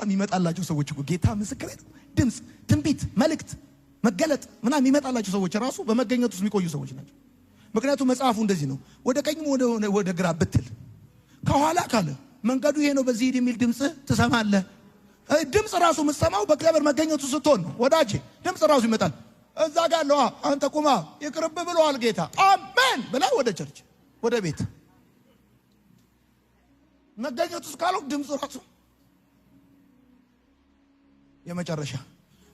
የሚመጣላቸው ሰዎች እኮ ጌታ ምስክሬ ነው። ድምፅ፣ ትንቢት፣ መልእክት፣ መገለጥ ምናምን የሚመጣላቸው ሰዎች ራሱ በመገኘት ውስጥ የሚቆዩ ሰዎች ናቸው። ምክንያቱም መጽሐፉ እንደዚህ ነው። ወደ ቀኝም ወደ ግራ ብትል ከኋላ ካለ መንገዱ ይሄ ነው፣ በዚህ ሂድ የሚል ድምፅ ትሰማለህ። ድምፅ ራሱ የምትሰማው በእግዚአብሔር መገኘቱ ስትሆን ነው ወዳጄ። ድምፅ ራሱ ይመጣል። እዛ ጋር አለው፣ አንተ ቁማ ይቅርብ ብለዋል ጌታ፣ አሜን ብላ ወደ church ወደ ቤት መገኘቱ እስካለው ድምፅ ራሱ። የመጨረሻ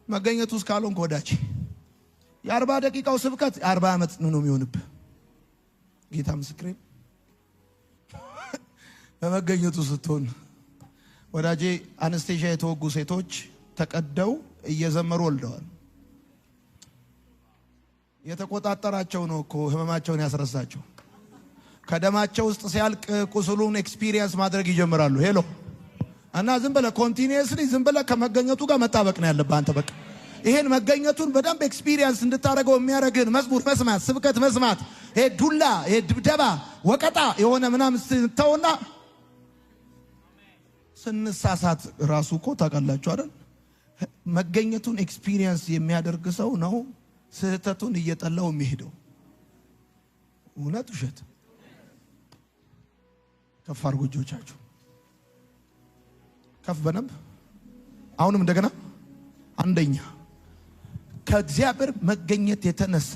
መገኘቱ እስካልሆንክ ወዳጄ የ40 ደቂቃው ስብከት 40 ዓመት ነው የሚሆንብህ። ጌታ ምስክሬ፣ በመገኘቱ ስትሆን ወዳጄ anesthesia የተወጉ ሴቶች ተቀደው እየዘመሩ ወልደዋል። የተቆጣጠራቸው ነው እኮ ህመማቸውን ያስረሳቸው። ከደማቸው ውስጥ ሲያልቅ ቁስሉን experience ማድረግ ይጀምራሉ። Hello፣ እና ዝም ብለህ continuously ዝም ብለህ ከመገኘቱ ጋር መጣበቅ ነው ያለብህ አንተ። በቃ ይሄን መገኘቱን በደንብ experience እንድታደርገው የሚያደርግህን መዝሙር መስማት፣ ስብከት መስማት፣ ይሄ ዱላ፣ ይሄ ድብደባ፣ ወቀጣ የሆነ ምናምን ስተውና ስንሳሳት ራሱ እኮ ታውቃላችሁ አይደል? መገኘቱን experience የሚያደርግ ሰው ነው ስህተቱን እየጠላው የሚሄደው። እውነት ውሸት? ከፍ አድርጉ እጆቻችሁ፣ ከፍ በደንብ። አሁንም እንደገና። አንደኛ፣ ከእግዚአብሔር መገኘት የተነሳ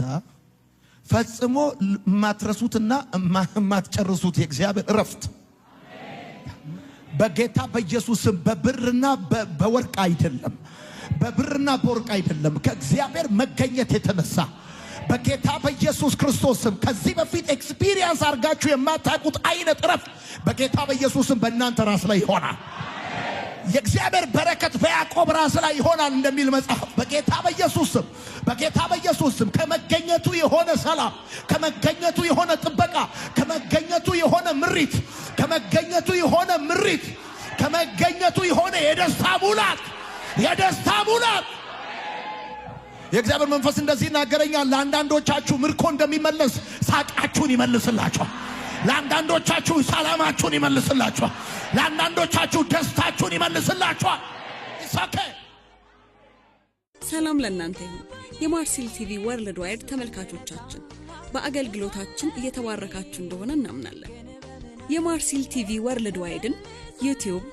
ፈጽሞ የማትረሱትና የማትጨርሱት የእግዚአብሔር እረፍት በጌታ በኢየሱስ ስም በብርና በወርቅ አይደለም፣ በብርና በወርቅ አይደለም። ከእግዚአብሔር መገኘት የተነሳ በጌታ በኢየሱስ ክርስቶስ ስም ከዚህ በፊት experience አድርጋችሁ የማታውቁት አይነት እረፍት በጌታ በኢየሱስ ስም በእናንተ ራስ ላይ ይሆናል። የእግዚአብሔር በረከት በያዕቆብ ራስ ላይ ይሆናል እንደሚል መጽሐፍ፣ በጌታ በኢየሱስ ስም፣ በጌታ በኢየሱስ ስም ከመገኘቱ የሆነ ሰላም፣ ከመገኘቱ የሆነ ጥበቃ፣ ከመገኘቱ የሆነ ምሪት፣ ከመገኘቱ የሆነ ምሪት፣ ከመገኘቱ የሆነ የደስታ ሙላት፣ የደስታ ሙላት። የእግዚአብሔር መንፈስ እንደዚህ ይናገረኛል። ለአንዳንዶቻችሁ ምርኮ እንደሚመለስ ሳቃችሁን ይመልስላችኋል። ለአንዳንዶቻችሁ ሰላማችሁን ይመልስላችኋል። ለአንዳንዶቻችሁ ደስታችሁን ይመልስላችኋል። It's okay. ሰላም ለእናንተ ይሁን። የማርሲል ቲቪ Worldwide ተመልካቾቻችን፣ በአገልግሎታችን እየተባረካችሁ እንደሆነ እናምናለን። የማርሲል ቲቪ Worldwide ን YouTube